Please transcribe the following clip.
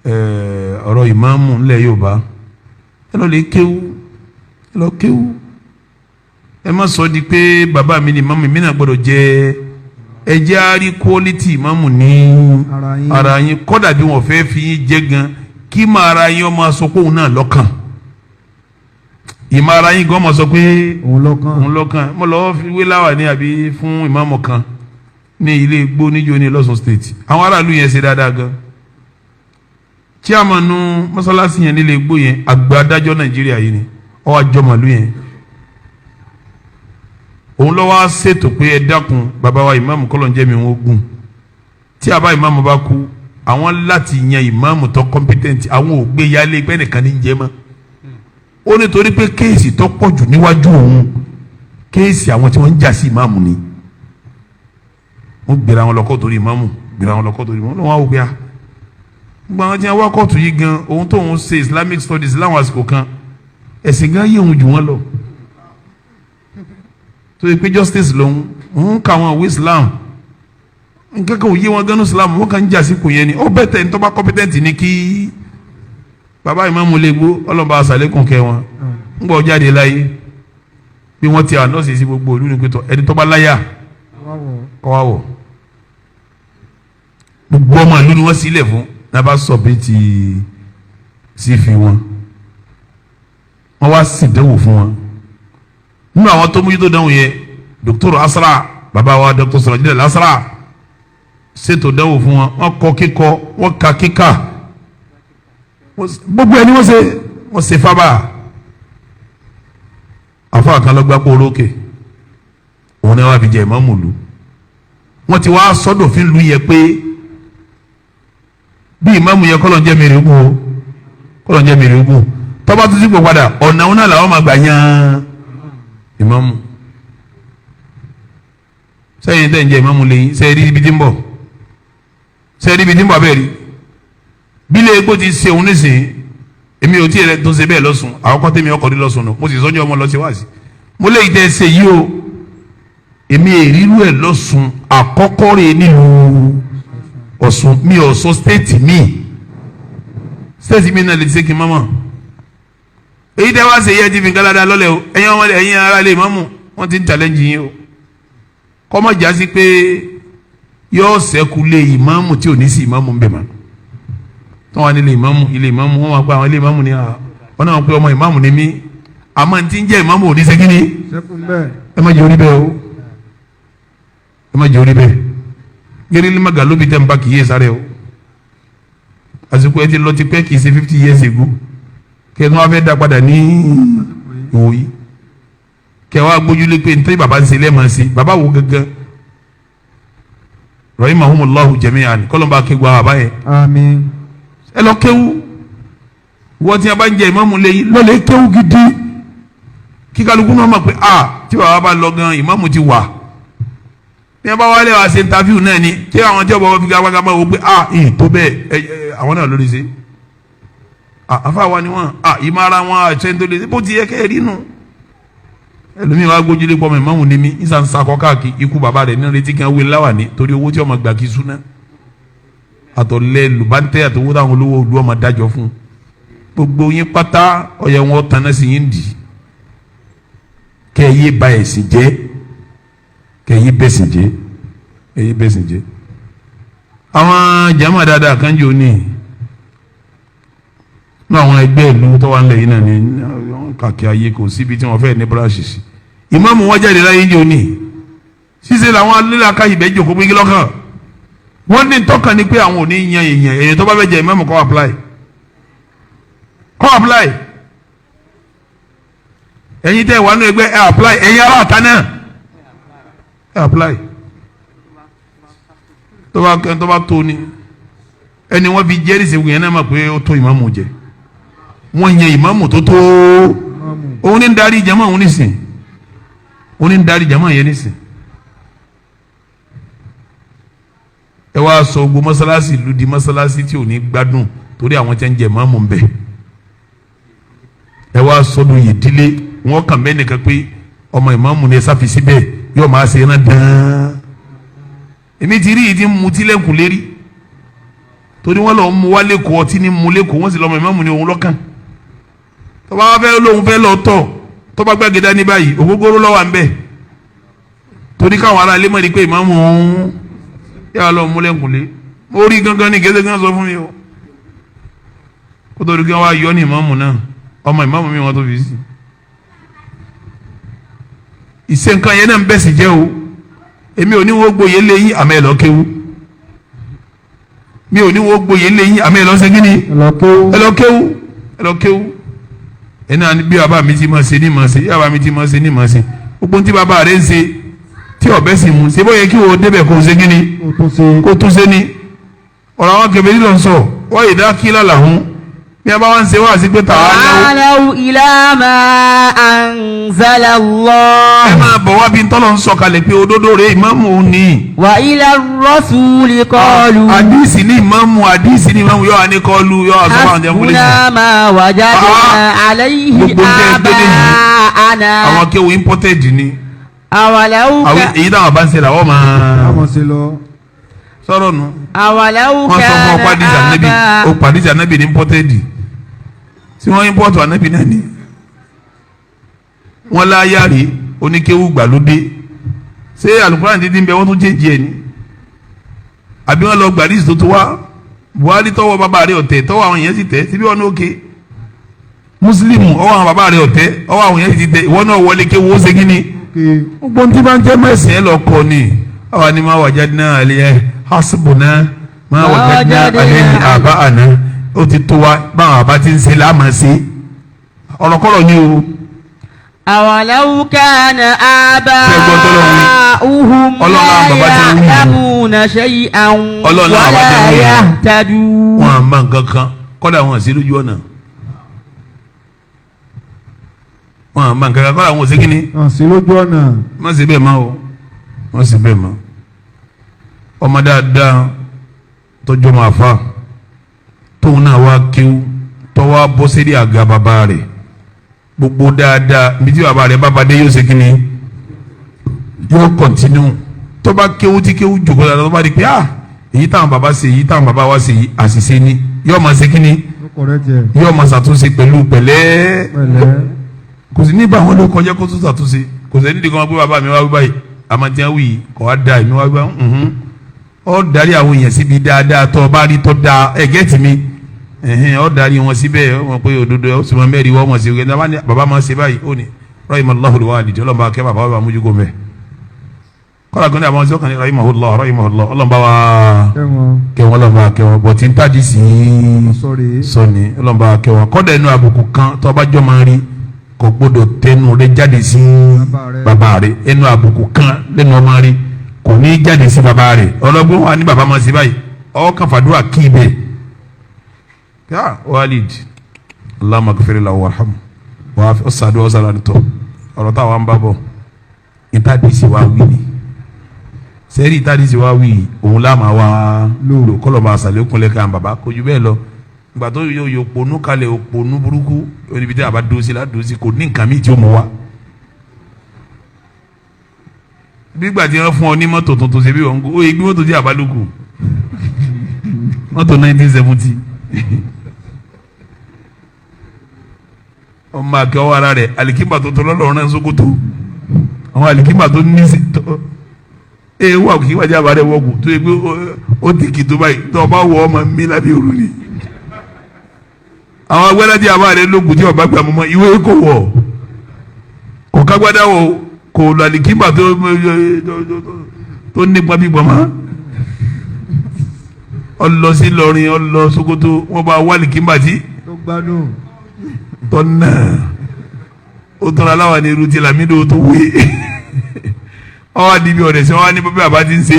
Ọ̀rọ̀ ìmáàmù ńlẹ̀ Yorùbá, ẹ lọ lè kéwú, ẹ lọ kéwú. Ẹ má sọ di pé bàbá mi ni ìmáàmù, mi náà gbọ́dọ̀ jẹ́. Ẹ jẹ́ á rí quality ìmáàmù ní ara yín. Ara yín kọ́dà bí wọ́n fẹ́ fi yín jẹ́ gan, kí máa ara yín ọmọ sọ pé òun náà lọ́kàn ìmọ̀ ara yín gan ọmọ sọ pé òun lọ́kàn. Òun lọ́kàn. Mo lọ́ọ́ fi wé láwà ní àbí fún ìmáàmù kan ní ilé igbó níjó ní lọ́sùn State. Àwọn aráàlú yẹn ṣe dáadáa gan. Chairman mọ́sálásí yẹn nílé igbó yẹn, àgbà adájọ́ Nàìjíríà yìí ni, ó wá jọmọ̀lú yẹn. Òun ló wá ṣètò pé ẹ dákun, bàbá wa ìmáàmù, kọ́lọ̀ ń jẹ́ mi wọ́n gùn. Tí a bá ìmáàmù bá kú, àwọn láti yan ìmáàmù tó competent. Àwọn ò gbé yálé pé nìkan ní jẹ́ mọ́. Ó nítorí pé case tó pọ̀ jù níwájú òun, case àwọn tí wọ́n ń jà sí ìmáàmù ni. Wọ́n gbéra wọn lọ kóòtù torí ìmáàmù, gbéra wọn lọ kóòtù torí ìmáàmù. Lọ́wọ́ àwọn òpè à gbogbo àwọn tí wọ́n wá kóòtù yìí gan, òun tó ń ṣe Islamic studies láwọn àsìkò kan, ẹ̀sìn gan yé òun jù wọ́n lọ, tó yẹ pé justice lòun ń ka àwọn ìwé Islam. Nǹkan kan ò yé wọn gánú Islam, wọn kàn ń jà sí kò yẹn ni. Ó bẹ́ẹ̀ tẹ̀ ní tó bá competent ní kí bàbá ìmáàmù lè gbó. Ọlọ́mọba àṣàlékún kẹ wọn. Ń gbọ́ jáde láyé bí wọ́n ti ànọ́ọ̀sì sí gbogbo ìlú ní pẹ̀tọ́, ẹni tó bá láyà kọ́ wá wọ̀. Gbogbo ọmọ ìlú ni wọ́n sílẹ̀ fún náà sọ bí ti sí fi wọn. Wọ́n wá sì dánwò fún wọn. Nínú àwọn tó mójútó dánwò yẹn, Dr. Asra, bàbá wa Dr. Sọ̀rọ̀jídẹ̀ Asra ṣètò dánwò fún wọn. Wọ́n kọ kíkọ, wọ́n ka kíkà, gbogbo ẹni wọ́n ṣe, wọ́n ṣe fábà. Afa kan lọ gbá kó orókè, òun náà wà fi jẹ ìmáàmù lù. Wọ́n ti wá sọ́dọ̀ fi lu yẹ pé bí ìmáàmù yẹ, kọ́lọ̀ ń jẹ́ mèrè ogun o, kọ́lọ̀ ń jẹ́ mèrè ogun. Tọ́ba tó ti pọ̀ padà, ọ̀nà òun náà làwọn máa gbà yán ìmáàmù. Sẹ́yìn tẹ̀ ń jẹ́ ìmáàmù lẹ́yìn, sẹ́yìn rí ibi tí ń bọ̀, sẹ́yìn rí ibi tí ń bọ̀ abẹ́rẹ́ rí bílẹ̀ egbò ti ṣe òun nísìnyí. Èmi ò tí ì rẹ tó ṣe bẹ́ẹ̀ lọ́sùn. Àwọn kọ́ tèmi ọkọ̀ ní lọ́sùn nù. Mo sì sọ́jọ́ ọmọ lọ sí wáàsí, mo lè tẹ́ ṣe yìí o. Èmi èrírú ẹ̀ lọ́sùn àkọ́kọ́ rẹ̀ nílùú Ọ̀ṣun. Mi ò sọ state mi, state mi náà lè ṣe kí n mọ́mọ́. Èyí tẹ́ wá ṣe yẹ ti fi nǹkan dáadáa lọ́lẹ̀ o. Ẹ̀yin ọmọdé, ẹ̀yin ará ilé ìmáàmù, wọ́n ti ń challenge yín o. Kọ́mọ̀ jásí pé yóò ṣẹ́kù lé ìmáàmù tí ò ní sí ìmáàmù ń bẹ̀ mọ́. Tí wọ́n wá nílé ìmáàmù, ilé ìmáàmù, wọ́n máa pa àwọn ilé ìmáàmù ní wọ́n náà pé ọmọ ìmáàmù ni mí, àmọ́ tí ń jẹ́ ìmáàmù ò ní ṣe kíni. Sẹ́kù bẹ́ẹ̀. Ẹ má jẹ́ orí bẹ́ẹ̀ o, ẹ má jẹ́ orí bẹ́ẹ̀. Gẹ́gẹ́ maga ló bi tẹ́ n bá kì í yé sáré o. Àsìkò ẹ ti lọ ti pẹ́, kì í ṣe 50 years ago. Kẹ́ ẹ tó wá fẹ́ dá padà ní ìwòyí, kẹ́ ẹ wá gbójúlé pé nítorí bàbá ń ṣe lẹ́ẹ̀mọ́ sí bàbá wo gangan. Rahimahumullahu jami'an, kọ́lọ́mbà kéwà bàbá yẹn. Àmín. Ẹ lọ kéwú. Wọ́n ti bá ń jẹ ìmáàmù lẹ́yìn lọ́lẹ̀, kéwú gidi, kí kálukú náà mọ̀ pé a tí bàbá bá lọ gan, ìmáàmù ti wà. Ní ẹ bá wálé wa ṣe interview náà ni kí àwọn tí ọba fi gbàgbà máa wò pé a ìyìn tó bẹ́ẹ̀. Ẹ ẹ àwọn náà lórí ṣe àfa wa ni wọn a ìmọ̀ ara wọn àṣẹ tó lè ṣe bó ti yẹ kẹ́ ẹ rí nu. Ẹlòmíì wá gbójúlé pọ̀ mọ́, ìmáàmù ni mí, ìsàn ń sakọ káàkiri. Ikú bàbá rẹ̀ ní retí kan wé láwà ní torí owó tí ọmọ gbà kí súná àtọ̀lẹ́ lùbáńtẹ́ àtọwó táwọn olówó olú ọmọ dájọ́ fún. Gbogbo yín pátá, ọ̀yẹ̀ wọn tanná sí yín dì. Kẹ́ ẹ yé ba ẹ̀sìn jẹ́, kẹ́ ẹ yé bẹ̀sìn jẹ́, ẹ yé bẹ̀sìn jẹ́. Àwọn jama dáadáa kan jò ní ní àwọn ẹgbẹ́ ìlú tó wà nílẹ̀ yìí náà ní kàkí ayé, kò síbi tí wọ́n fẹ́ ní branch sí. Ìmáàmù wọn jáde láyé jò ní ṣíṣe làwọn alílàka ìbẹ́ jòkó pé kí lọ́kàn wọ́n ní tọ́kàn ni pé àwọn ò ní yan èèyàn. Èèyàn tó bá fẹ́ jẹ ìmáàmù, kó apply, kó apply. Ẹ̀yin tẹ́ wà nínú ẹgbẹ́, ẹ apply. Ẹ̀yin ará àta náà, ẹ apply. Tó bá tó bá tó ni ẹni wọ́n fi jẹ́rìí sí yẹn náà mọ̀ pé ó tó ìmáàmù jẹ. Wọ́n yan ìmáàmù tó tó, òun ní ń darí jama òun nísìn, òun ní ń darí jama yẹn nísìn. Ẹ wá sọ gbogbo mọ́sálásí ìlú di mọ́sálásí tí ò ní gbádùn torí àwọn tí ń jẹ ìmáàmù ń bẹ. Ẹ wá sọdún yìí dílé wọn kàn bẹ́ẹ̀ nìkan pé ọmọ ìmáàmù ni, ẹ sáfi síbẹ̀, yóò máa ṣe iná dán. Èmi ti rí yìí tí ń mutí lẹ́kùn lérí. Torí wọ́n lọ mú wá lẹ́kọ̀ọ́, ọtí ní mú lẹ́kọ̀ọ́, wọ́n sì lọ́mọ ìmáàmù ní òun lọ́kàn. Tọ́ba wá fẹ́ lóun fẹ́ lọ tọ̀, tọ́ba gbàgede dání báyìí, ògógóró lọ́wọ́ à ń bẹ̀, torí káwọn ará ilé mọ̀ ní pé ìmáàmù òun yà lọ mú lẹ́kùnlé. Mo rí gangan ní gẹ́gẹ́ gán sọ fún mi o, kótó rí gán wá yọ ní ìmáàmù náà, ọmọ ìmáàmù mi wọn tó fi sí ìṣe nǹkan yẹn náà ń bẹ̀ sí jẹ́ o. Èmi ò ní wọ́n gboyè lẹ́yìn, àmọ́ ẹ̀ lọ kéwú. Mi ò ní wọ́n gboyè lẹ́yìn, àmọ́ ẹ̀ lọ ṣe kíni? Ẹ lọ kéwú. Ẹ lọ kéwú, ẹ lọ kéwú. Ẹ náà bí bàbá mi ti máa ṣe ní máa ṣe, bí bàbá mi ti máa ṣe ní máa ṣe. Gbogbo tí bàbá rẹ̀ ń ṣe tí ọ̀bẹ sì mú ṣe, bóyá kí wọ́n débẹ̀ kó ṣe kíni? Kó tún ṣe. Kó tún ṣe ni. Ọ̀rọ̀ àwọn kèfèrí ló ń sọ wọ́n yìí dá kí lálàhún bí a bá wá ń ṣe wá sí pé tàwa náwó. تعالوا إلى ما أنزل الله. Ẹ máa bọ̀ wá bí ntọ́lọ́ ń sọ kalẹ̀ pé òdodo rẹ̀, ìmáàmù òun ni. وإلى الرسول قالوا Àdìsí ní ìmáàmù, àdìsí ní ìmáàmù yóò wá ní kọlu yóò wá sọ fún àwọn jẹun pólísì. حسبنا ما وجدنا عليه Gbogbo ń tẹ́ gbélé yìí, آباءنا. Àwọn kéwù imported ni. أولو Àwọn èyí táwọn bá ń ṣe làwọn máa Káwọn ṣe lọ. sọ̀rọ̀ nù. أولو Wọ́n sọ fún ọ كان pàdísì ànábì ó آباء pàdísì ànábì ní imported tí wọ́n import ànábì náà ni. Wọ́n láyàrí oníkéwù gbàlódé. Ṣé alukuran dídí ń bẹ, wọ́n tún change ẹ̀ ni, àbí wọ́n lọ gbàdísì tó tó wá? Buhari tọwọ́ bàbá rẹ̀ ọ̀tẹ̀, tọwọ́ àwọn èèyàn sì tẹ̀ síbí wọn ní òkè. Muslim ọwọ́ àwọn bàbá rẹ̀ ọ̀tẹ̀, ọwọ́ àwọn èèyàn sì tẹ̀. Ìwọ náà wọlé kéwù, ó ṣe kí ni? Ké. Gbogbo tí bá ń jẹ́ mẹ́sìn ẹ̀ lọ kọ́ ni. Àwa ni máa wajadna alayhi hasbuna máa wajadna alayhi aba'ana. Ó ti tó wa, báwọn àbá ti ń ṣe láàmà sí ọ̀rọ̀kọ́rọ̀ ni o. أولو كان آباؤهم Ọlọ́run لا àwọn bàbá tí ń wí. يعلمون شيئا Ọlọ́run àwọn bàbá tí ń ولا wí. يهتدون. Wọn à máa nǹkan kan, kọ́dà wọn sí lójú ọ̀nà. Wọn à máa nǹkan kan, kọ́dà wọn ò sí kíni. Hàn sí lójú ọ̀nà. Má ṣe bẹ́ẹ̀ mọ́ o, má ṣe bẹ́ẹ̀ mọ́. Ọmọ dáadáa tọ́jú ọmọ àfa tóun náà wá kíw, tọ́wọ́ bọ́ sí àga bàbá rẹ̀, gbogbo dáadáa bí tí bàbá rẹ̀ bàbá dé, yóò ṣe kíni? Yóò continue. Tó bá kéwú tí kéwú jòkó dáadáa, tó bá di pé ah, èyí táwọn bàbá ṣe, èyí táwọn bàbá wa ṣe yìí, àṣìṣe ni, yóò máa ṣe kíni? Ó kọ̀rẹ́ jẹ. Yóò máa ṣàtúnṣe pẹ̀lú pẹ̀lẹ́. Pẹ̀lẹ́. Kò sí ní bá àwọn ló kọjá kó tún ṣàtúnṣe. Kò sí nídìí kan wá pé bàbá mi wá wí báyìí, àmàjẹ́ wí kò wá da, èmi wá wí báyìí. Ọ darí àwọn èèyàn síbi dáadáa tó o bá rí tó dáa. Ẹ gẹ́tì mi, ẹ̀hìn, ọ darí wọn síbẹ̀. Ọ mọ̀ pé òdodo ẹ ó sì máa mẹ́rin wọ́n mọ̀ sí i. Bàbá máa ṣe báyìí, ó ní rahimallahu alwalid, ọlọ́mọba kẹ́ bàbá wa mójú kó mẹ́ kọ́lá gbọ́dọ̀ àwọn ọ̀sán kan ní rahimahullah, rahimahullah, ọlọ́mọba wa Kẹ́wọn. kẹ́ wọn, ọlọ́mọba kẹ́ wọn bọ̀ tí ń tàdí sí Sọ̀rí. Sọni ọlọ́mọba kẹ́ wọn. Kọ́dà ẹnu àbùkù kan tó bá jọ máa rí, kò gbọ́dọ̀ tẹnu rẹ̀ jáde sí Bàbá rẹ̀. bàbá rẹ̀. Ẹnu àbùkù kan lẹ́nu ọmọ rẹ̀ kò ní jáde sí bàbá rẹ̀. Ọlọ́gbọ́n wa ní bàbá máa ṣe báyìí, ọkàn fàdúrà kí ibẹ̀ yá walid, Allahumma ghfir lahu warhamhu. Wàá ọ̀sàdúrà ọ̀sàdúrà nìtọ̀. Ọ̀rọ̀ táwa ń bá bọ̀, ìtàdísì wa wí ni sẹ́rí, ìtàdísì wa wí òun láàmà wa lò kọ́lọ̀ máa sàlékún lẹ́ka bàbá kojú bẹ́ẹ̀ lọ. Ìgbà tó yóò yóò ponú kalẹ̀, òponú burúkú oníbi tí a bá dúró sí la dúró sí, kò ní nǹkan mi tí ó mú wa. Bí ìgbà tí wọ́n fún ọ ní mọ́tò tuntun ṣe bí wọ́n ń kó ó yẹ gbé mọ́tò tí a bá lókù, mọ́tò 1970, ọmọ akẹ́wọ́ ara rẹ̀ alikimba tuntun lọ́lọ́run náà Sókótó, àwọn alikimba tó ní sí tó ee wà kí wájú àbárẹ̀ wọ̀gùn tó yẹ pé ó ti kì tó báyìí, tó o bá wọ ọmọ mi lábẹ́ òru ni. Àwọn agbádá tí àbá rẹ̀ lóògùn tí ọba gbà mọ́ ìwé kò wọ̀, kò kágbádá wọ̀, kò lọ alikimba tó nípa bí gbọmọ ọlọ sí Ìlọrin, ọlọ Sókótó, wọn bá wá alikimba tí Tó gbádùn. Tọ́nà ó tọ́ra aláwa ní irú tí Lamido tó wé ọwọ́ àdìbí ọ̀rẹ́ sọ wá ní bàbá ti ń ṣe.